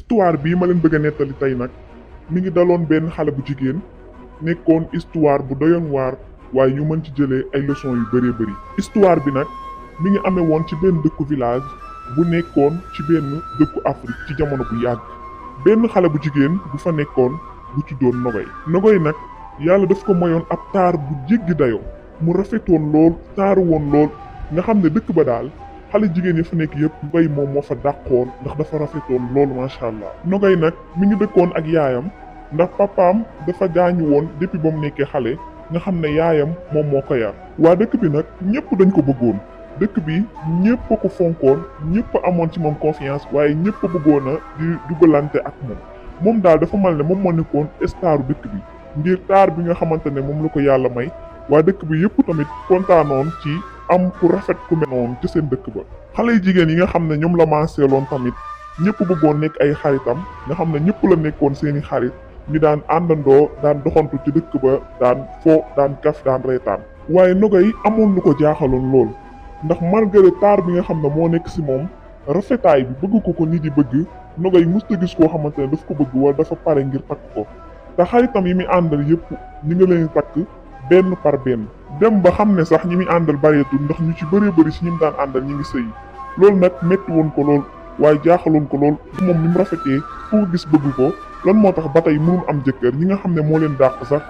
histoire bii ma leen bëgg a nettali tey nag mi ngi daloon benn xale bu jigéen nekkoon histoire bu doyoon waar waaye ñu mën ci jëlee ay leçons yu bëree bëri. histoire bi nag mi ngi amee woon ci benn dëkku village bu nekkoon ci benn dëkku Afrique ci jamono bu yàgg. benn xale bu jigéen bu fa nekkoon bu tuddoon Nogoy. Nogoy nag yàlla daf ko mayoon ab taar bu jéggi dayoo mu rafetoon lool taaru woon lool nga xam ne dëkk ba daal xale jigéen yi fa nekk yëpp Nogoy moom moo fa dàqoon ndax dafa rafetoon loolu macha allah. Nogoy nag mi ngi dëkkoon ak yaayam ndax papaam dafa gaañu woon depuis ba mu nekkee xale nga xam ne yaayam moom moo ko yar. waa dëkk bi nag ñëpp dañ ko bëggoon dëkk bi ñëpp a ko fonkoon ñëpp a amoon ci moom confiance waaye ñëpp a bëggoon a di dugalante ak moom daal dafa mel ne moom moo nekkoon staru dëkk bi ngir taar bi nga xamante ne moom la ko yàlla may. waa dëkk bi yëpp tamit kontaanoon ci am ku rafet ku mel noonu ci seen dëkk ba. xale yu jigéen yi nga xam ne ñoom la maaseeloon tamit ñëpp bëggoon nekk ay xaritam nga xam ne ñëpp la nekkoon seeni xarit ñu daan àndandoo daan doxantu ci dëkk ba daan fo daan kaf daan reetaan. waaye Nogoy amoon lu ko jaaxaloon lool ndax malgré taar bi nga xam ne moo nekk si moom rafetaay bi bëgg ko nit yi bëgg Nogoy musta gis koo xamante ne daf ko bëgg wala dafa pare ngir takk ko te xaritam yi muy àndal yëpp ñi nga leen takk benn par benn dem ba xam ne sax ñi muy àndal bareetul ndax ñu ci bëree bëri si ñi mu daan àndal ñi ngi sëyi. loolu nag métti woon ko lool waaye jaaxaloon ko lool moom ni mu rafetee fu ko gis bëgg ko lan moo tax ba tey mënul am jëkkër ñi nga xam ne moo leen dàq sax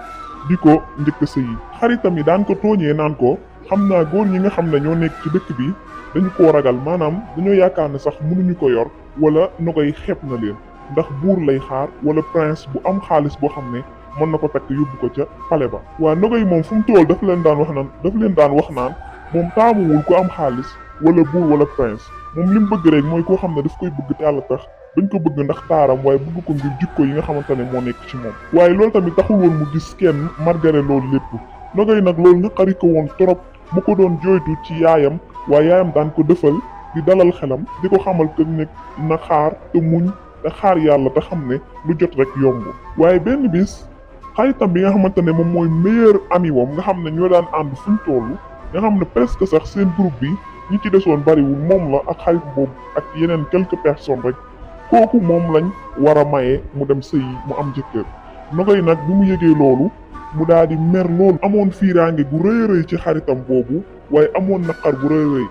di ko njëkk a sëyi. xaritam yi daan ko tooñee naan ko xam naa góor ñi nga xam ne ñoo nekk ci dëkk bi dañu koo ragal maanaam dañoo yaakaar ne sax mënuñu ko yor wala Nogoy xeeb na leen ndax buur lay xaar wala prince bu am xaalis boo xam ne mën na ko takk yóbbu ko ca palais ba. waa Nogoy moom fu mu tool dafa leen daan wax naan moom taamuwul ku am xaalis wala buur wala prince moom li mu bëgg rek mooy koo xam ne daf koy bëgg te yàlla tax bañ ko bëgg ndax taaram waaye bëgg ko ngir jikko yi nga xamante ne moo nekk ci moom. waaye loolu tamit taxul woon mu gis kenn margare loolu lépp Nogoy nag loolu naqari ko woon trop mu ko doon jooytu ci yaayam waaye yaayam daan ko dëfal di dalal xelam di ko xamal que ne na xaar te muñ te xaar yàlla te xam ne lu jot rek yomb. waaye benn bis xaritam bi nga xamante ne moom mooy meilleur ami wam nga xam ne ñoo daan ànd fuñ toll nga xam ne presque sax seen groupe bi ñi ci desoon bariwul moom la ak xarit boobu ak yeneen quelques personnes rek kooku moom lañ war a maye mu dem sëyi mu am jëkkër. Nogoy nag bi mu yëgee loolu mu daal di mer loolu amoon fiiraange gu rëy a rëy ci xaritam boobu waaye amoon naqar bu rëy a rëy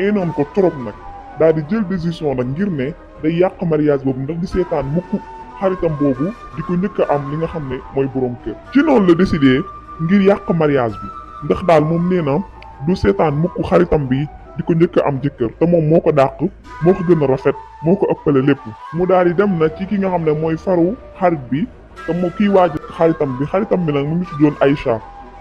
eenoon ko trop nag daal di jël décision nag ngir ne day yàq mariage boobu ndax di seetaan mukk xaritam boobu di ko njëkk a am li nga xam ne mooy borom kër. ci noonu la décidé ngir yàq mariage bi ndax daal moom nee na du seetaan mukk xaritam bi di ko njëkk a am jëkkër te moom moo ko dàq moo ko gën a rafet moo ko ëppale lépp. mu daal di dem na ci ki nga xam ne mooy faru xarit bi te moo kiy waaj xaritam bi nag mu ngi tuddoon Aïcha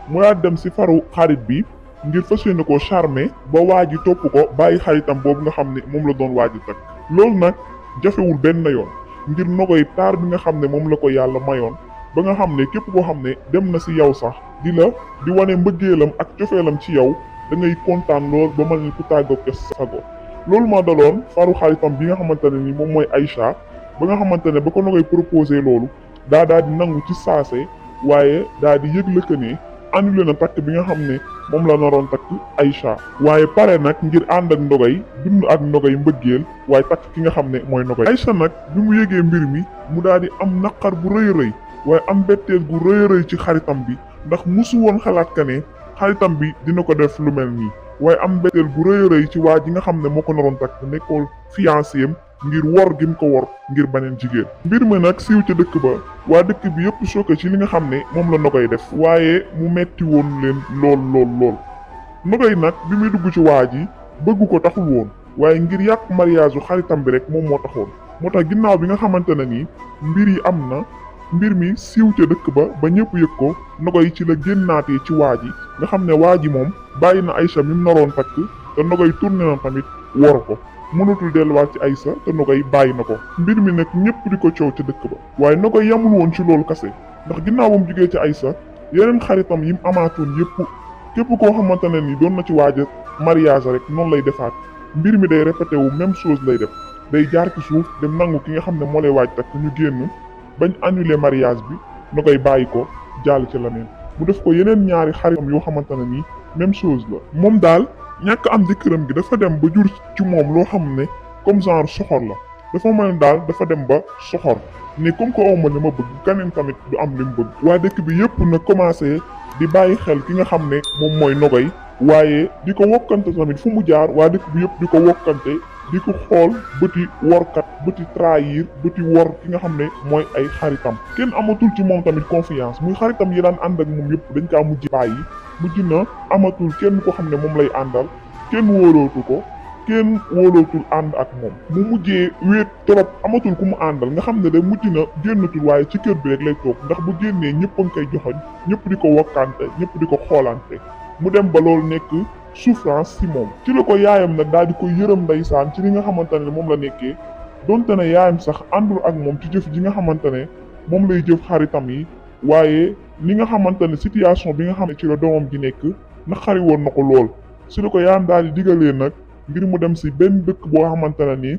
mu daal di dem si faru xarit bi ngir fas yéene koo charmer ba waaj topp ko bàyyi xaritam boobu nga xam ne moom la doon waaj takk. loolu nag jafewul benn yoon ngir Nogoy taar bi nga xam ne moom la ko yàlla mayoon ba nga xam ne képp koo xam ne dem na si yow sax di wane mbëggeelam ak cofeelam ci yow da ngay kontaan lool ba mel ni ku tàggoo ko sago. loolu moo daloon faru xaritam bi nga xamante ne ni moom mooy Aïcha ba nga xamante ne ba ko Nogoy proposé loolu daal di nangu ci saase waaye daal di yëgle que ne annulé na takk bi nga xam ne moom la naroon takk Aïcha waaye pare nag ngir ànd ak Nogoy dund ak Nogoy mbëggeel waaye takk ki nga xam ne mooy Nogoy. Aïcha nag bi mu yëgee mbir mi mu daal di am naqar bu rëy rëy waaye am mbetteel gu rëy rëy ci xaritam bi ndax musu woon xalaat ka ne xaritam bi dina ko def lu mel nii waaye am mbetteel gu rëy rëy ci waa ji nga xam ne moo ko naroon takk nekkoon fiancé am ngir wor gi mu ko wor ngir beneen jigéen. mbir mi nag siiw ca dëkk ba waa dëkk bi yëpp choqué ci li nga xam ne moom la Nogoy def waaye mu metti woon leen lool. Nogoy nag bi muy dugg ci waa ji bëgg ko taxul woon waaye ngir yàq mariage u xaritam bi rek moom moo taxoon moo tax ginnaaw bi nga xamante ne nii mbir yi am na mbir mi siiw ca dëkk ba ñëpp yëg ko Nogoy ci la génnaatee ci waa ji nga xam ne waa ji moom bàyyi na Aïcha mi mu naroon takk te Nogoy tourné na tamit wor ko mënatul delluwaat ci Aïcha te Nogoy bàyyi na ko. mbir mi nag ñëpp di ko coow ca dëkk ba waaye Nogoy yamul woon ci loolu kase ndax ginnaaw ba mu jugee ci Aïcha yeneen xaritam yi mu amaatoon yëpp képp koo xamante ne ni doon na ci waaj a mariage rek noonu lay defaat mbir mi day répété wu même chose lay def day jaar ci suuf dem nangu ki nga xam ne moo lay waaj takk ñu génn bañ annulé mariage bi Nogoy bàyyi ko jàll ci leneen mu def ko yeneen ñaari xaritam yoo xamante ne ni même chose la. moom daal ñàkk am jëkkëram gi dafa dem ba jur ci moom loo xam ne comme genre soxor la dafa mel ni daal dafa dem ba soxor ni comme que awma li ma bëgg keneen tamit du am li mu bëgg. waa dëkk bi yépp na commencé di bàyyi xel ki nga xam ne moom mooy Nogaye waaye di ko wokkante tamit fu mu jaar waa dëkk bi yépp di ko wokkante di ko xool bëti workat bëti trahir bëti wor ki nga xam ne mooy ay xaritam. kenn amatul ci moom tamit confiance muy xaritam yi daan ànd ak moom yépp dañ kaa mujj bàyyi mujj na amatul kenn ko xam ne moom lay àndal kenn wóolootu ko kenn wóolootul ànd ak moom mu mujjee wéet trop amatul ku mu àndal nga xam ne de mujj na génnatul waaye ci kër bi rek lay toog ndax bu génnee ñëpp a ngi koy joxoñ ñëpp di ko wokkante ñëpp di ko xoolante mu dem ba loolu nekk souffrance ci moom. ci la ko yaayam nag daal di ko yërëm ndeysaan ci li nga xamante ne moom la nekkee donte ne yaayam sax àndul ak moom ci jëf ji nga xamante ne moom lay jëf xaritam yi waaye li nga xamante ne situation bi nga xam ne ci la doomam ji nekk naqari woon na ko lool. ci la ko yaayam daal di digalee nag ngir mu dem ci benn dëkk boo xamante ne nii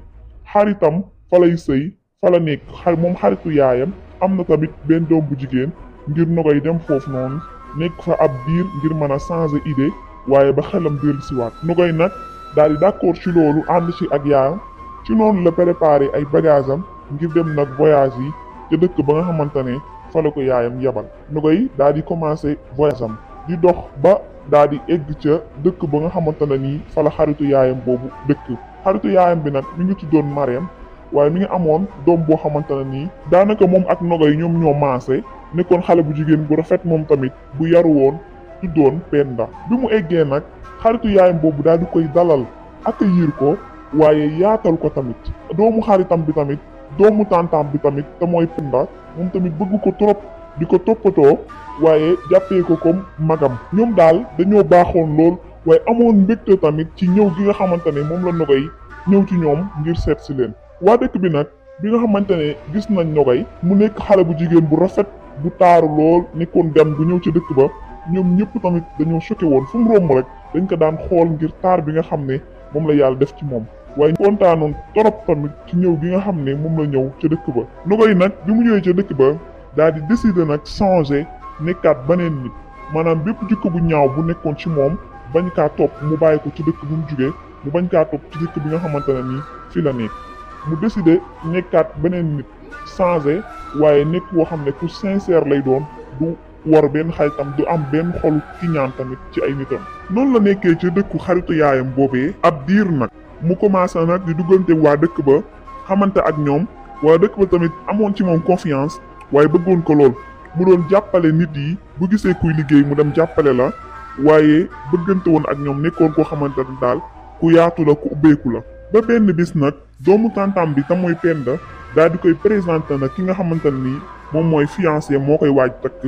xaritam fa lay sëy fa la nekk moom xaritu yaayam am na tamit benn doom bu jigéen ngir Nogaye dem foofu noonu nekk fa ab diir ngir mën a changer idée waaye ba xelam dellu siwaat. Nogaye nag daal di d'accord ci loolu ànd ci ak yaayam ci noonu la préparé ay bagages am ngir dem nag voyage yi ca dëkk ba nga xamante ne fa la ko yaayam yabal. Nogaye daal di commencé voyage am di dox ba daal di egg ca dëkk ba nga xamante ne nii fa la xaritu yaayam boobu dëkk. xaritu yaayam bi nag mi ngi tuddoon Marème waaye mi ngi amoon doom boo xamante ne nii daanaka moom ak Nogaye ñoom ñoo maase nekkoon xale bu jigéen bu rafet moom tamit bu yaru woon tuddoon Penda. bi mu eggee nag xaritu yaayam boobu daal di koy dalal accueillir ko waaye yaatal ko tamit doomu xaritam bi tamit doomu tantam bi tamit te mooy Penda moom tamit bëgg ko trop di ko toppatoo waaye jàppee ko comme magam. ñoom daal dañoo baaxoon lool waaye amoon mbégte tamit ci ñëw gi nga xamante ne moom la Nogaye ñëw ci ñoom ngir seet si leen. waa dëkk bi nag bi nga xamante ne gis nañ Nogaye mu nekk xale bu jigéen bu rafet bu taaru lool nekkoon gan bu ñëw ci dëkk ba ñoom ñëpp tamit dañoo choqué woon fu mu romb rek dañ ko daan xool ngir taar bi nga xam ne moom la yàlla def ci moom waaye kontaanoon torop tamit ci ñëw gi nga xam ne moom la ñëw ca dëkk ba. Nogaye nag bi mu ñëwee ca dëkk ba daal di décider nag changer nekkaat beneen nit maanaam bépp jikko bu ñaaw bu nekkoon ci moom bañ kaa topp mu bàyyi ko ci dëkk bu mu jugee mu bañ kaa topp ci dëkk bi nga xamante ne nii fi la nekk mu décider nekkaat beneen nit changer waaye nekk boo xam ne ku sincère lay doon du war benn xaritam du am benn xolu ki ñaan tamit ci ay nitam. noonu la nekkee ci dëkku xaritu yaayam boobee ab diir nag mu commencé nag di duggante waa dëkk ba xamante ak ñoom waa dëkk ba tamit amoon ci moom confiance waaye bëggoon ko lool mu doon jàppale nit yi bu gisee kuy liggéey mu dem jàppale la waaye bëggante woon ak ñoom nekkoon koo xamante ne daal ku yaatu la ku ubbeeku la. ba benn bis nag doomu tantam bi te mooy Penda daal di koy présenté nag ki nga xamante ne nii moom mooy fiancé moo koy waaj takk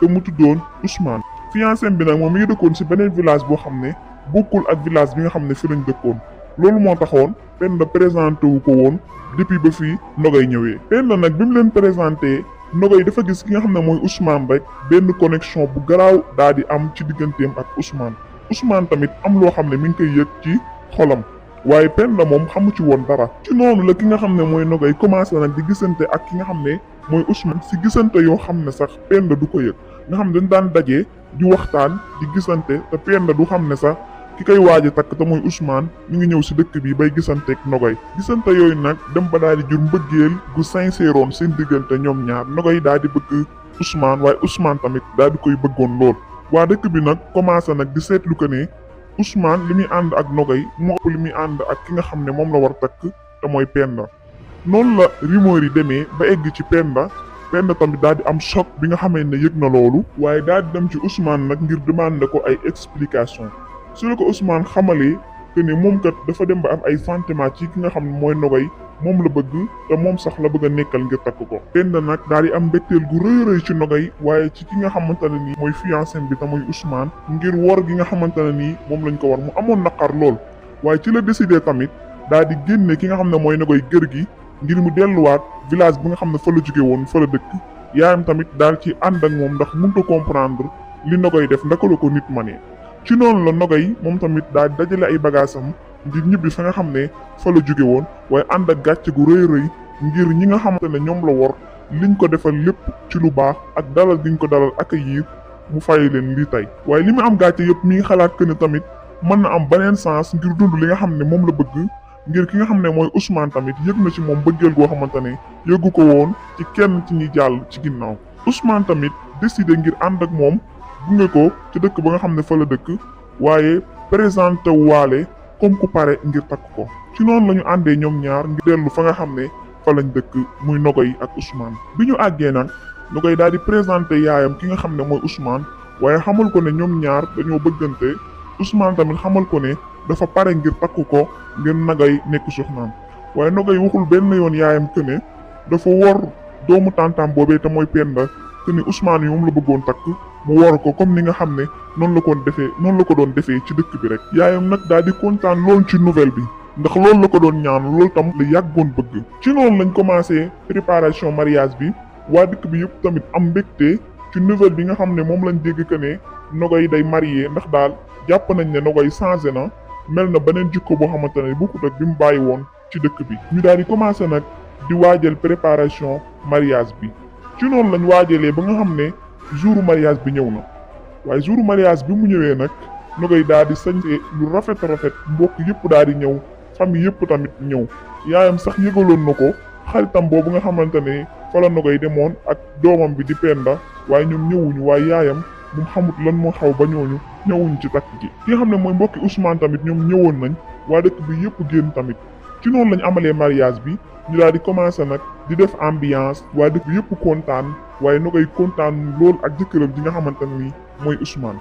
te mu tuddoon Ousmane. fiancé bi nag moom mi ngi dëkkoon ci beneen village boo xam ne bokkul ak village bi nga xam ne fi lañ dëkkoon loolu moo taxoon Penda présenté wu ko woon depuis ba fii Nogaye ñëwee. Penda nag bi mu leen présenté Nogaye dafa gis ki nga xam ne mooy Ousmane rek benn connexion bu garaaw daal di am ci digganteem ak Ousmane tamit am loo xam ne mi ngi koy yëg ci xolam. waaye Penda moom xamu ci woon dara. ci noonu la ki nga xam ne mooy Nogaye commencé nag di gisante ak ki nga xam ne mooy Ousmane si gisante yoo xam ne sax Penda du ko yëg nga xam ne dañ daan daje di waxtaan di gisante te Penda du xam ne sax ki koy waaj a takk te mooy Ousmane mi ngi ñëw si dëkk bi bay gisanteeg Nogaye. gisante yooyu nag dem ba daal di jur mbëggeel gu sincère woon seen diggante ñoom ñaar Nogaye daal di bëgg Ousmane waaye Ousmane tamit daal di koy bëggoon lool. waa dëkk bi nag commencé nag di seetlu ko ne Ousmane li muy ànd ak Nogaye moo ëpp li muy ànd ak ki nga xam ne moom la war takk te mooy Penda. noonu la rumeur yi demee ba egg ci Penda tamit daal di am choc bi nga xamee ne yëg na loolu waaye daal di dem ci Ousmane nag ngir demander ko ay explication su la ko Ousmane xamalee que ne moom kat dafa dem ba am ay sentiment ci ki nga xam ne mooy Nogaye moom la bëgg te moom sax la bëgg a nekkal ngir takk ko. Penda nag daal di am mbégteel gu rëy ci Nogaye waaye ci ki nga xamante ne nii mooy fiancé bi te mooy Ousmane ngir wor gi nga xamante ne nii moom lañ ko war mu amoon naqar lool waaye ci la décidé tamit daal di génne ki nga xam ne mooy Nogaye kër gi ngir mu delluwaat village bi nga xam ne fa la jóge woon fa la dëkk yaayam tamit daal ci ànd ak moom ndax mënut a comprendre li Nogaye def ndaka la ko nit manee. ci noonu la Nogaye moom tamit daal di dajale ay bagaasam ngir ñibbi fa nga xam ne fa la jóge woon waaye ànd ak gàcce gu rëy ngir ñi nga xamante ne ñoom la wor liñ ko defal lépp ci lu baax ak dalal giñ ko dalal accueillir mu fay leen lii tey. waaye li mu am gàcce yëpp mi ngi xalaat que ne tamit mën na am beneen sens ngir dund li nga xam ne moom la bëgg ngir ki nga xam ne mooy Ousmane tamit yëg na ci moom bëggeel goo xamante ne yëgu ko woon ci kenn ci ñi jàll ci ginnaaw. Ousmane tamit décidé ngir ànd ak moom gunge ko ci dëkk ba nga xam ne fa la dëkk waaye présenté waale comme ku pare ngir takk ko. ci noonu la ñu àndee ñoom ñaar ngir dellu fa nga xam ne fa lañ dëkk muy Nogaye ak Ousmane. bi ñu àggee nag Nogaye daal di présenté yaayam ki nga xam ne mooy Ousmane waaye xamal ko ne ñoom ñaar dañoo bëggante. Ousmane tamit xamal ko ne dafa pare ngir takk ko ngir Nogaye nekk soxnaam waaye Nogaye waxul benn yoon yaayam que ne dafa wor doomu tàntaam boobee te mooy Penda que ni Ousmane yi moom la bëggoon takk mu wor ko comme ni nga xam ne noonu la ko doon defee ci dëkk bi rek. yaayam nag daal di kontaan lool ci nouvelle bi ndax loolu la ko doon ñaan loolu tam la yàggoon bëgg. ci noonu lañ commencé préparation mariage bi waa dëkk bi yëpp tamit am mbégte ci nouvelle bi nga xam ne moom lañ dégg que ne Nogaye day marié ndax daal jàpp nañ ne Nogaye changé na mel na beneen jikko boo xamante ne bokkut ak bi mu bàyyi woon ci dëkk bi. ñu daal di commencé nag di waajal préparation mariage bi ci noonu lañ waajalee ba nga xam ne jouru mariage bi ñëw na waaye jouru mariage bi mu ñëwee nag Nogaye daal di sañse lu rafet rafet mbokk yëpp daal di ñëw famille yëpp tamit ñëw yaayam sax yëgaloon na ko xaritam boobu nga xamante ne fa la Nogaye demoon ak doomam bi di Penda waaye ñoom ñëwuñu waaye yaayam moom xamut lan moo xaw ba ñooñu ñëwuñ ci takk gi. ki nga xam ne mooy mbokki Ousmane tamit ñoom ñëwoon nañ waa dëkk bi yëpp génn tamit ci noonu lañ amalee mariage bi ñu daal di commencé nag di def ambiance waa dëkk bi yëpp kontaan waaye Nogaye kontaan lool ak jëkkëram ji nga xamante ne nii mooy Ousmane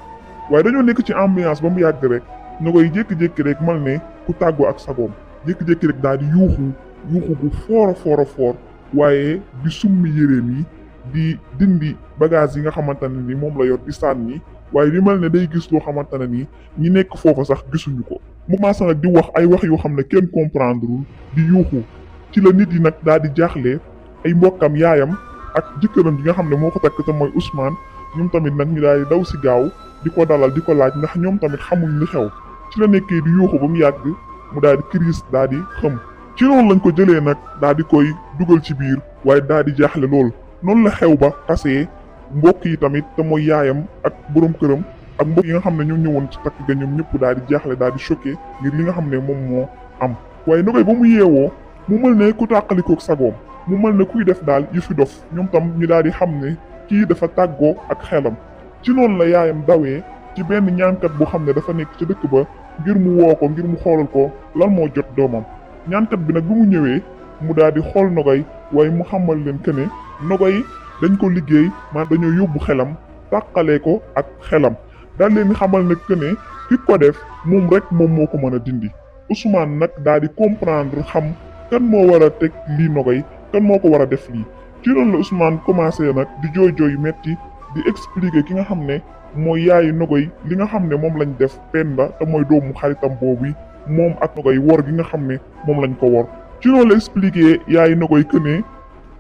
waaye dañoo nekk ci ambiance ba mu yàgg rek Nogaye jékki-jékki rek mal ne ku tàggoo ak sagoom jékki-jékki rek daal di yuuxu gu foor a foor waaye di summi yéreem yi di dindi bagage yi nga xamante ne ni moom la yor di sànni waaye li mel ne day gis loo xamante ne ni ñi nekk foofa sax gisuñu ko. mu commencé nag di wax ay wax yoo xam ne kenn comprendrewul di yuuxu ci la nit yi nag daal di jaaxle ay mbokkam yaayam ak jëkkëram ji nga xam ne moo ko takk te mooy Ousmane ñoom tamit nag ñu daal di daw si gaaw di ko dalal di ko laaj ndax ñoom tamit xamuñ li xew. ci la nekkee di yuuxu ba mu yàgg mu daal di crise daal di xëm ci noonu lañ ko jëlee nag daal di koy dugal ci biir waaye daal di jaaxle lool. noonu la xew ba tasee mbokk yi tamit te mooy yaayam ak borom këram ak mbokk yi nga xam ne ñoo ñëwoon ci takk ga ñoom ñëpp daal di jaaxle daal di choqué ngir li nga xam ne moom moo am. waaye Nogaye ba mu yeewoo mu mel ne ku tàqalikook sagoom mu mel ne kuy def daal yu fi dof ñoom tam ñu daal di xam ne kii dafa tàggoo ak xelam. ci noonu la yaayam dawee ci benn ñaankat boo xam ne dafa nekk ci dëkk ba ngir mu woo ko ngir mu xoolal ko lan moo jot doomam ñaankat bi nag bi mu ñëwee mu daal di xool Nogaye waaye mu xamal leen que ne Nogaye dañ ko liggéey man dañoo yóbbu xelam tàqalee ko ak xelam daal leen xamal ne que ne ki ko def moom rek moom moo ko mën a dindi. Ousmane nag daal di comprendre xam kan moo war a teg lii Nogaye kan moo ko war a def lii ci loolu la Ousmane commencé nag di jooy metti di expliquer ki nga xam ne mooy yaayu Nogaye li nga xam ne moom lañ def Penda te mooy doomu xaritam boobu moom ak Nogaye wor gi nga xam ne moom lañ ko wor. ci loolu la expliquer yaayu Nogaye que ne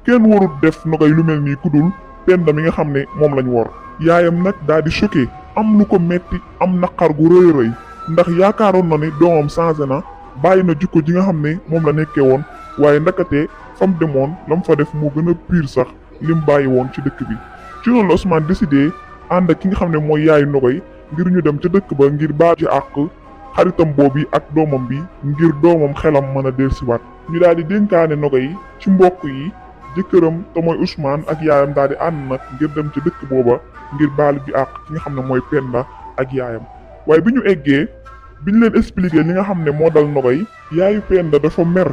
kenn warut def Nogaye lu mel nii kudul Penda mi nga xam ne moom lañ wor. yaayam nag daal di choqué am lu ko metti am naqar gu rëy rëy ndax yaakaaroon na ni doomam changé na bàyyi na jikko ji nga xam ne moom la nekkee woon waaye ndakate fam demoon lam fa def moo gën a pire sax lim bàyyi woon ci dëkk bi. ci loolu la Ousmane décidé ànd ak ki nga xam ne mooy yaayu Nogaye ngir ñu dem ca dëkk ba ngir baal ci àq xaritam boobu ak doomam bi ngir doomam xelam mën a dellusiwaat. ñu daal di dénkaane Nogaye ci mbokk yi jëkkëram te mooy Ousmane ak yaayam daal di ànd nag ngir dem ci dëkk booba ngir baal bi àq ki nga xam ne mooy Penda ak yaayam. waaye bi ñu eggee bi ñu leen expliqué li nga xam ne moo dal Nogaye yaayu Penda dafa mer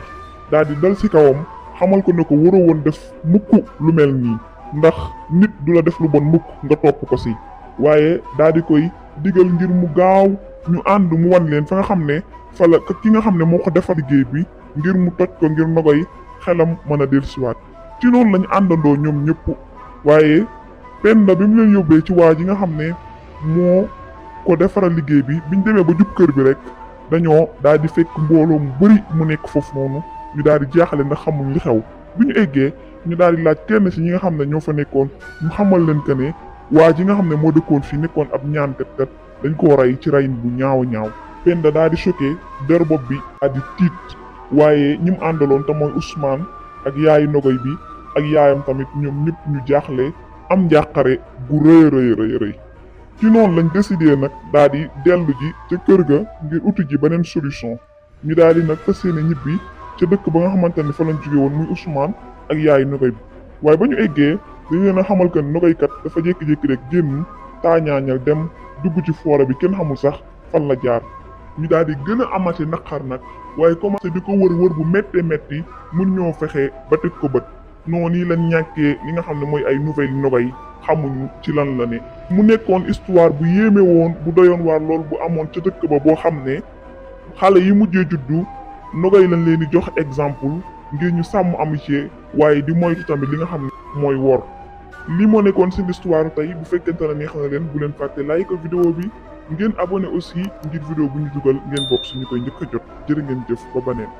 daal di dal ci kawam xamal ko ne ko waroo woon def mukk lu mel nii ndax nit du la def lu bon mukk nga topp ko ci waaye daal di koy digal ngir mu gaaw ñu ànd mu wan leen fa nga xam ne fa la ki nga xam ne moo ko defar liggéey bi ngir mu toj ko ngir Nogaye xelam mën a dellusiwaat. ci noonu lañu àndandoo ñoom ñëpp waaye Penda bi mu leen yóbbee ci waa ji nga xam ne moo ko defaral liggéey bi biñ demee ba jub kër bi rek dañoo daal di fekk mbooloo mu bari mu nekk foofu noonu ñu daal di jaaxle ndax xamuñ li xew. bi ñu eggee ñu daal di laaj kenn ci ñi nga xam ne ñoo fa nekkoon ñu xamal leen que ne waa ji nga xam ne moo dëkkoon fii nekkoon ab ñaankat kat dañ koo rey ci reyin bu ñaaw a ñaaw. Penda daal di choqué der bopp bi daal di tiit waaye ñi mu àndaloon te mooy Ousmane ak yaayu Nogaye bi ak yaayam tamit ñoom ñëpp ñu jaaxle am njàqare gu rëy. ci noonu lañ décidé nag daal di dellu ji ca kër ga ngir uti ji beneen solution ñu daal di nag fas yéene ñibbi ca dëkk ba nga xamante ne fa lañ jóge woon muy Ousmane ak yaayu Nogay bi waaye ba ñu eggee dañu leen a xamal que Nogay kat dafa jékki-jékki rek génn taañaañal dem dugg ci foora bi kenn xamul sax fan la jaar ñu daal di gën a amati naqar nag waaye commencé di ko wër bu méttee métti mun ñoo fexe ba teg ko bët noonu nii lañ ñàkkee li nga xam ne mooy ay nouvelle Nogay xamuñu ci lan la ne. mu nekkoon histoire bu yéeme woon bu doyoon waar lool bu amoon ca dëkk ba boo xam ne xale yi mujjee juddu Nogay lañ leen di jox exemple ngir ñu sàmm amitié waaye di moytu tamit li nga xam ne mooy wor. li moo nekkoon seen histoire tey bu fekkente ne neex na leen bu leen fàtte like vidéo bi ngeen abonné aussi ngir vidéo bu ñu dugal ngeen bokk suñu koy njëkk a jot jërë ngeen jëf ba baneen